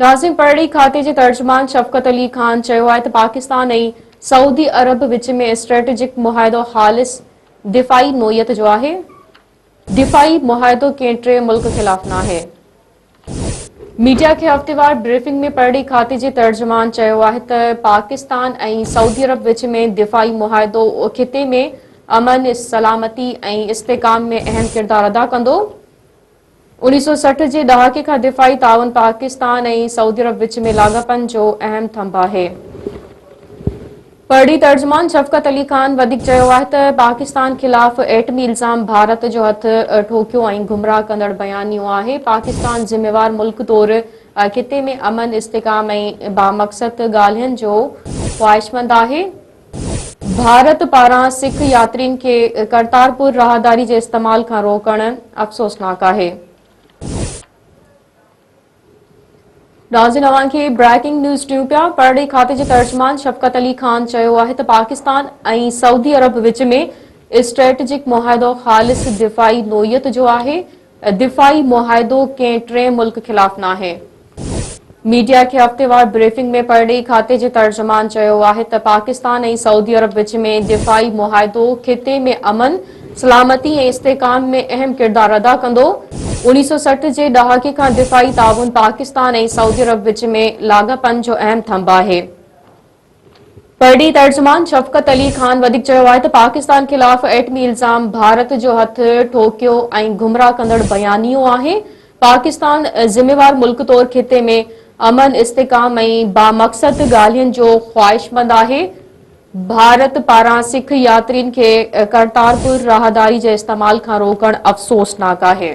ناظم پرڏيهي کاتي جي ترجمان شفقت علي خان چيو آهي ته پاڪستان ۽ سعودي عرب وچ ۾ اسٽريٽجڪ معاهدو خالص دفاعي نوعيت جو آهي، دفاعي معاهدو ڪنهن ٽئين ملڪ خلاف ناهي. ميڊيا کي هفتيوار بريفنگ ۾ پرڏيهي کاتي جي ترجمان چيو آهي ته پاڪستان ۽ سعودي عرب وچ ۾ دفاعي معاهدو خطي ۾ امن، سلامتي ۽ استحڪام ۾ اهم ڪردار ادا ڪندو. 1960 جي ڏهاڪي کان دفاعي تعاون پاڪستان ۽ سعودي عرب وچ ۾ لاڳاپن جو اهم ٿنڀ آهي. پرڏيهي ترجمان شفقت علي خان وڌيڪ چيو آهي ته پاڪستان خلاف ايٽمي الزام ڀارت جو هٿ ٺوڪيو ۽ گمراهه ڪندڙ بيانيو آهي، پاڪستان ذميوار ملڪ طور خطي ۾ امن، استحڪام ۽ بامقصد ڳالهين جو خواهشمند آهي. ڀارت پاران سک ياترين کي ڪرتارپور راهداري جي استعمال کان روڪڻ افسوسناڪ آهي. ناظرين اوهان کي بريڪنگ نيوز ڏيون پيا پرڏيهي کاتي جي ترجمان شفقت علي خان چيو آهي ته پاڪستان ۽ سعودي عرب وچ ۾ اسٽريٽجڪ معاهدو خالص دفاعي نوعيت جو آهي دفاعي معاهدو ڪنهن ٽئين ملڪ خلاف ناهي. ميڊيا کي هفتيوار بريفنگ ۾ پرڏيهي کاتي جي ترجمان چيو آهي ته پاڪستان ۽ سعودي عرب وچ ۾ دفاعي معاهدو خطي ۾ امن، سلامتي ۽ استحڪام ۾ اهم ڪردار ادا ڪندو. 1960 جي ڏهاڪي کان دفاعي تعاون پاڪستان ۽ سعودي عرب وچ ۾ لاڳاپن جو اهم ٿنڀ آهي. پرڏيهي ترجمان شفقت علي خان وڌيڪ چيو آهي ته پاڪستان خلاف ايٽمي الزام ڀارت جو هٿ ٺوڪيو ۽ گمراهه ڪندڙ بيانيو آهي، پاڪستان ذميوار ملڪ طور خطي ۾ امن، استحڪام ۽ بامقصد ڳالهين جو خواهشمند آهي، ڀارت پاران سک ياترين کي ڪرتارپور راهداري جي استعمال کان روڪڻ افسوسناڪ آهي.